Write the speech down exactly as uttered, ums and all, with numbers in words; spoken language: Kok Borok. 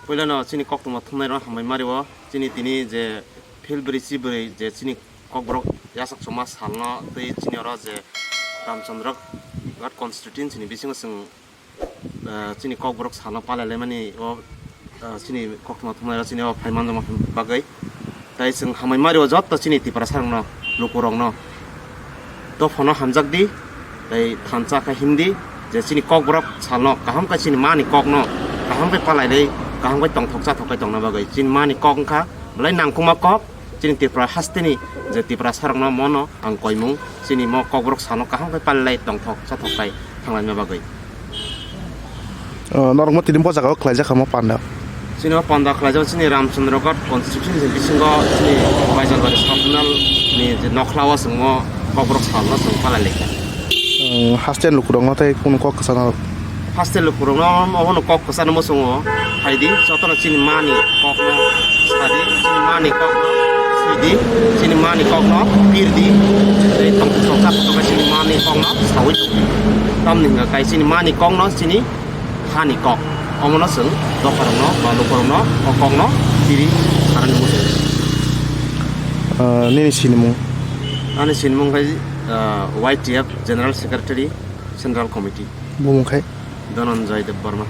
Puilano chini koktwma thumnairok hambai mario, chini tini je phil bwrwi chi bwrwi je chini kokborok yasak chuma salno tei chini oro je Ramchandra Ghat constituency ni bisingo chwng, ah, chini kokborok salno palailaimani o, ah, chini koktwma thumnairok chini o phai manjakma bagwi. Tai chwng hambai mario jotto chini Tiprasa rokno, lukurokno. Dophano hamjak di, tai thansa khe himdi, je chini kokborok salno kaham khe chini mani kokno kaham khe palai lai, kaham khe tongthok chathok khe tongna bagwi. Chini mani kok wngkha belai nangkukma kok, chini Tripura hasteni je Tiprasa rokno mono ang koimung, chini mo kokborok salno kaham khe palai lai tongthok chathok khe thanglaina bagwi. O, norokno tini bo jagao khlaijak kha mo panda. Chini o panda khlaijak chini Ramchandra Ghat constituency ni bisingo chini Baijalbari sub zonal ni je nokhla o chwngmo kokborok salno chwng palai lai kha. O, haste lukurokno tei kunu kok kwchana rok? Haste lukurokno obono kok kwchana muchungo phaidi, jotono chini mani kokno sadi, chini mani kokno sidi, chini mani kokno pirdi, tei tongthok tongthok chini mani kokno sawi tongdi. Tamni hwnka kai chini mani kokno chini hani kok. Omono chwng dophar rokno ba lukurokno o kokno tiri sarani muchung. Ah, nini sinimung? Ani sinimung khai, ah, Y T F General Secretary, Central Committee. Bumung khai? Dhananjay Debbarma.